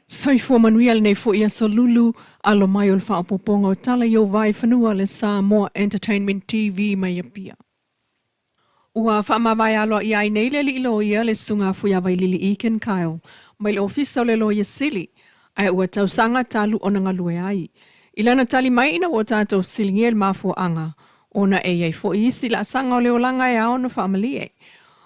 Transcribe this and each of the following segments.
Soifua manuia lenei foi aso Lulu, alo mai o le faaopoopoga o tala i ou vaefanua le Samoa Entertainment TV mai Apia. Ua faamavae aloaia ai nei le alii loia le Susuga Fuiavailili Eakin Kyle mai le Ofisa o le Loia Sili, ae ua tausaga talu ona galue ai. I lana tali mai ina ua tatou fesiligia i le mafuaaga ona e i ai foi isi laasaga o le olaga e ao ona faamalie.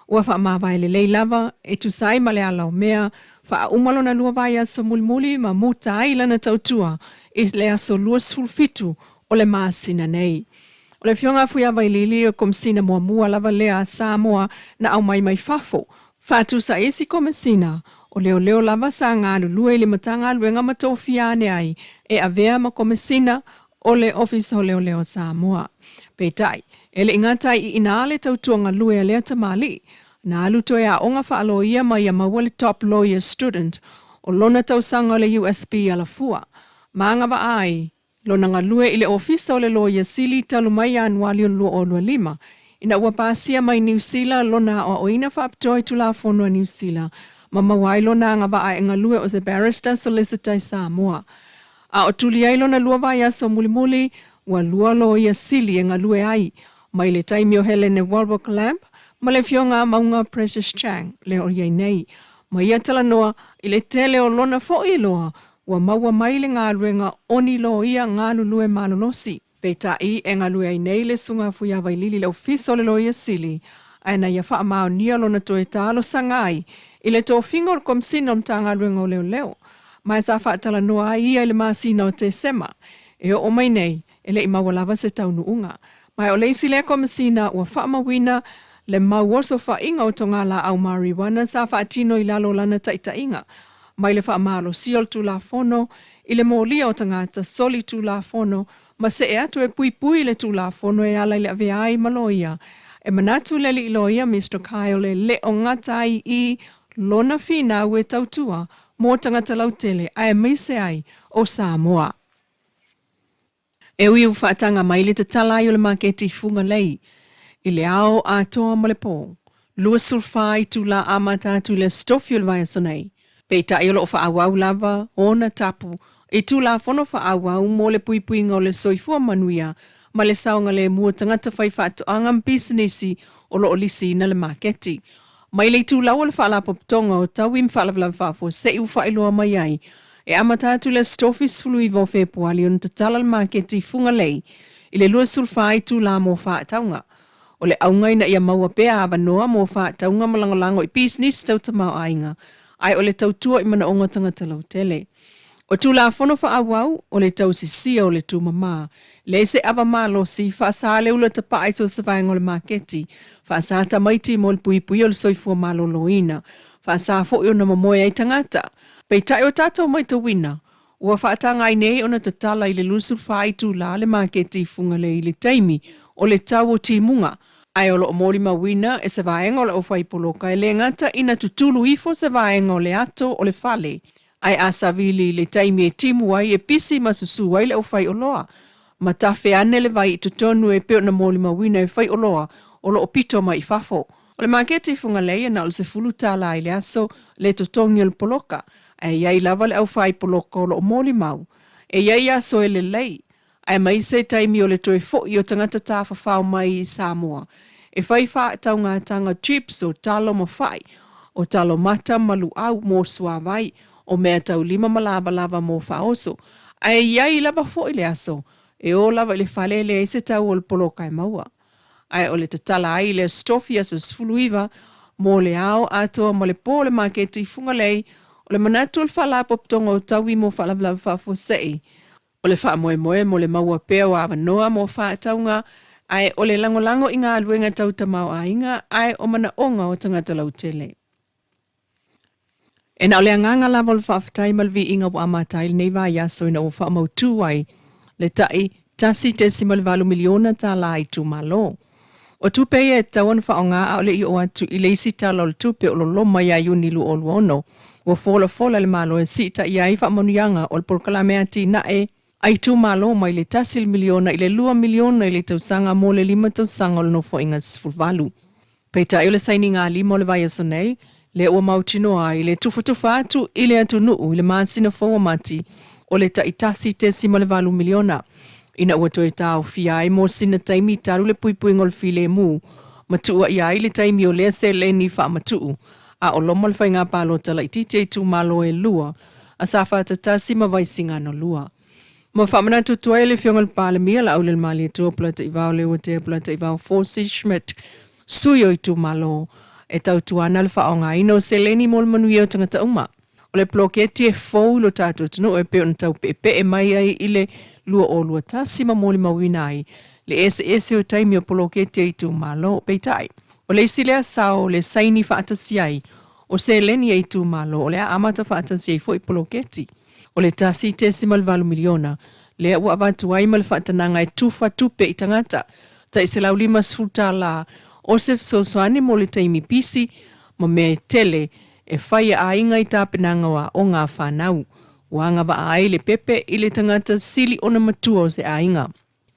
Ua faamavae lelei lava e tusa ai ma le ala o mea, faauma lona lua vaiaso mulimuli ma muta ai lana tautua i le aso 27 o le masina nei. O le Afioga a Fuiavailili o le Komesina muamua lava lea a Samoa na aumai mai fafo, faatusa i isi Komesina o leoleo lava sa galulue i le Matagaluega ma tofia ane ai e avea ma Komesina o le Ofisa o Leoleo o Samoa. Peitai, e le i gata ai i ina le tautua galue a lea tamalii, na alu toe aoga faaloia ma ia maua le Top Lawyer Student o lona tausaga o le USB alafua, ma agavaa ai lona galue i le Ofisa o le Loia Sili talu mai Ianuali o le 2025, ina ua pasia mai Niu Sila lona aoaoina faapitoa i Tulafono a Niu Sila ma maua ai lona agavaa e galue o se Barrister Solicitor i Samoa. A o tuli ai lona lua vaiaso mulimuli, ua lua loia sili e galue ai, mai le taimi o Helene Walbrook Lamb ma le Afioga a Mauga Precious Chang lea o i ai nei. Ma ia talanoa i le tele o lona foi iloa ua maua mai le galuega o ni loia galulue malolosi. Peitai, e galue ai nei le Susuga Fuiavailili i le Ofisa o le Loia Sili, ae na ia faamaonia lona toe talosaga ai i le tofiga o le Komesina o le Matagaluega o Leoleo, ma sa faatalanoa ai ia i le masina o Tesema e oo mai nei, e le i maua lava se taunuuga. Ma o le isi lea Komesina ua faamauina le mau osofaiga o togalaau marijuana sa faatino i lalo o lana taitaiga, mai le faamalosia o le Tulafono i le molia o tagata soli Tulafono ma see atu e puipui i le Tulafono e ala i le avea ai ma loia. E manatu le alii loia Mister Kyle e le o gata ai i lona finau e tautua mo tagata lautele aemaise ai o Samoa. E ui ua faataga mai le tatala ai o le maketi Fugalei i le ao atoa ma le po, 24 itula amata atu i le Aso Tofi o le vaiaso nei. Peitai o lo o faaauau lava ona tapu i Tulafono faaauau mo le puipuiga o le soifua manuia ma le saogalemu o tagata faifaatoaga ma pisinisi o lo o lisiina le maketi. Mai le itulau o le Faalapotopotoga o Taui ma Faalavelave Faafuasei ua faailoa mai ai, e amata atu i le Aso Tofi 19 o Fepuali ona tatala le maketi i Fugalei i le 24 itula mo faatauga. O le auga ina ia maua pea avanoa mo faatauga ma lagolago i pisinisi tau tamaoaiga, ae o le tautua i manaoga o tagata lautele. O Tulafono faaauau, o le tausisia o le tumama, leai se ava malosi, faasa le ula tapaa i so o se vaega o le maketi, faasa tamaiti mo le puipuia o le soifua maloloina, faasa foi ona momoe ai tagata. Peitai o tatou maitauina, ua faataga ai nei ona tatala i le 24 itula le maketi i Fugalei i le taimi o le tau o timuga, ae o lo o molimauina e se vaega o le aufaipoloka e le gata ina tutulu ifo se vaega o le ato o le fale, Ae a savili i le taimi e timu ai e pisi ma susu ai le aufaioloa, ma tafe ane le vai i totonu e pei ona molimauina e faioloa o lo o pito mai i fafo. O le maketi i Fugalei e na o le $10 i le aso le totogi o le poloka, ae i ai lava le aufai poloka o lo o molimau e i ai aso e lelei, aemaise taimi o le toe foi o tagata tafafao mai i Samoa e fai faataugataga chips o talo ma fai, o talo mata ma luau mo suavai, o mea taulima ma lavalava mo faaoso, ae i ai lava foi le aso e o lava i le fale e leai se tau o le poloka e maua. Ae o le tatala ai i le Aso Tofi aso 19 mo le ao atoa ma le po o le maketi i Fugalei, o le manatu o le Faalapotopotoga o Taui mo Faalavelave Faafuasei, O le faamoemoe mo le maua pea o avanoa mo faatauga, ae o le lagolago i galuega tau tamaoaiga ae o manaoga o tagata lautele. E na o le agaga lava o le faafetai ma le viiga ua amata ai lenei vaiaso ina ua faamautu ai le tai $1.8 miliona i itumalo. O tupe ia e tatau ona faaaoga a o le i oo atu i le isi Tala o le Tupe o loloma ia Iuni 2026, ua folafola e le Malo e siitai ai faamanuiaga o le polokalame atinae a itumalo mai le $1 miliona i le $2 miliona i le tausaga mo le lima tausaga o le Nofoaiga 18. Peitai o le sainiga lima o le vaiaso nei, Lea ua mautinoa ai le tufatufa atu i le atunuu i le masina fou o Mati o le tai $1.8 miliona ina ua toe taofia ai mo sina taimi talu le puipuiga o le filemu ma tuuaia ai le taimi o lea seleni faamatuu a o loma le faiga palota laitiiti a itumalo e lua a Safata 1 ma Vaisigano 2. Ma faamanatu atu ai le Afioga i le Palemia Laaulialemalietoa Polataivao Leuatea Polataivao Fosi Schmidt, sui o itumalo, e tautuana le faaaogaina o seleni mo le manuia o tagata uma. O le poloketi e fou i lo tatou atunuu e pei ona tau peepee mai ai i le 2021 ma molimauina ai le eseese o taimi o poloketi a itumalo. Peitai, o le isi lea sao le saini faatasi ai o seleni a itumalo o le a amata faatasi ai foi poloketi. O le $1.8 miliona lea ua avatu ai ma le faatanaga e tufa tupe i tagata tai $150 o se fesoasoani mo le taimi pisi ma mea e tele e fai a aiga i tapenaga o aoga a fanau. Ua agavaa ai le pepe i le tagata sili ona matua o se aiga.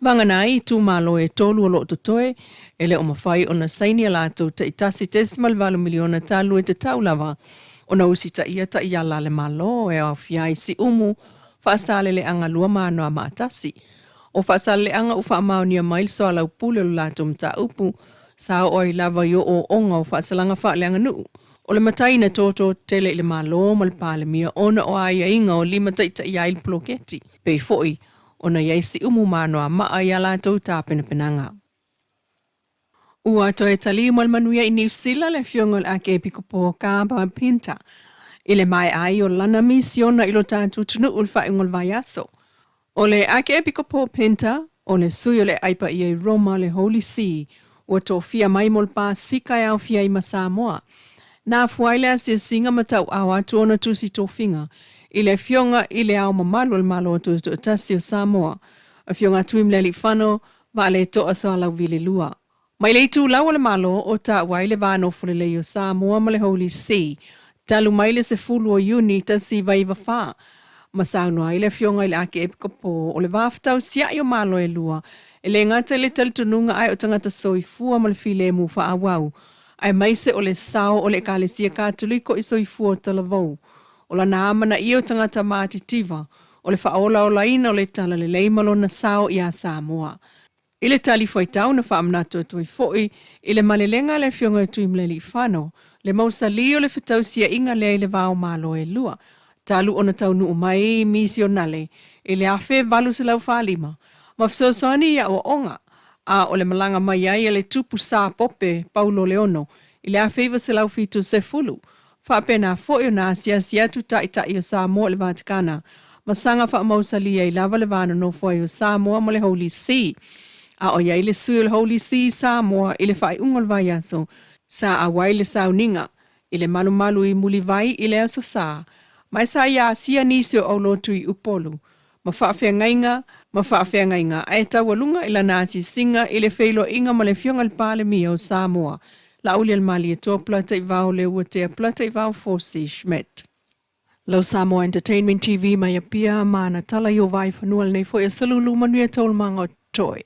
Vagana ai itumalo e tolu o lo o totoe, e le o mafai ona saini a latou tai $1.8 miliona talu e tatau lava ona usitaia taiala a le Malo e aofia ai Siumu, Faasaleleaga 2 ma Anoamaa 1. O Faasaleleaga ua faamaonia mai le soalaupule o le latou mataupu sa oo ai lava i ooooga o faasalaga faaleaganuu. O le matai na toto tele i le Malo ma le Palemia ona o aiaiga o limataitaia ai le poloketi, pei foi ona i ai Siumu ma Anoamaa i a latou tapenapenaga. Ua toe taliu ma le manuia i Niu Sila le Afioga i le Akeepikopo Kaba Pinta i le maea ai o lana misiona i lo tatou atunuu i le faaiuga o le vaiaso. O le Akeepikopo Pinta, o le sui o le Aai Paia i Roma le Holy See, ua tofia mai mo le Pasefika e aofia ai ma Samoa. Na afua ai le asiasiga ma tauaao atu ona tusi tofiga i le Afioga i Le Ao Mamalu o le Malo Tutoatasi o Samoa, Afioga Tuimalealiifano Vaaletoa Sualauvi II. Mai le itulau o le Malo o taua ai le va nofo lelei o Samoa ma le Holy See talu mai le 10 o Iuni 1994, ma saunoa ai le Afioga i le Akeepikopo o le va fetausia'i o Malo e lua, e le gata i le talitonuga ae o tagata soifua ma le filemu faaauau, aemaise o le sao o le Ekalesia Katoliko i soifua o talavou. O lana amanaia o tagata matitiva, o le faaolaolaina o le talalelei ma lona sao iā Samoa. I le talifuaitau na faamanatu atu ai foi i le malelega a le Afioga ia Tuimalealiifano, le mausali o le fetausiaiga lea i le va o Malo e lua, talu ona taunuu mai misionale i le 1845 ma fesoasoani i aoaoga, a o le malaga mai ai a le tupu Sā Pope Paulo Leono i le 1970, Faapena foi ona asiasi atu Taitai o Samoa i le Vatikana ma saga faamausali ai lava le va nonofo ai o Samoa ma le Holy See. A o i ai le sui o le Holy See i Samoa i le faaiuga o le vaiaso, sa auai le sauniga i le malumalu i Mulivai i le Aso Sa, ma e sa ia asia nisi o aulotu i Upolu ma faafeagaiga ma faafeagaiga ae taualuga i lana asiasiga i le feiloaiga ma le Afioga i le Palemia o Samoa, Laaulialemalietoa Polataivao Leuatea Polataivao Fosi Schmidt. Lau Samoa Entertainment TV mai Apia ma ana tala i o Vaaifanua lenei foi aso lulu manuia taualumaga o totoe.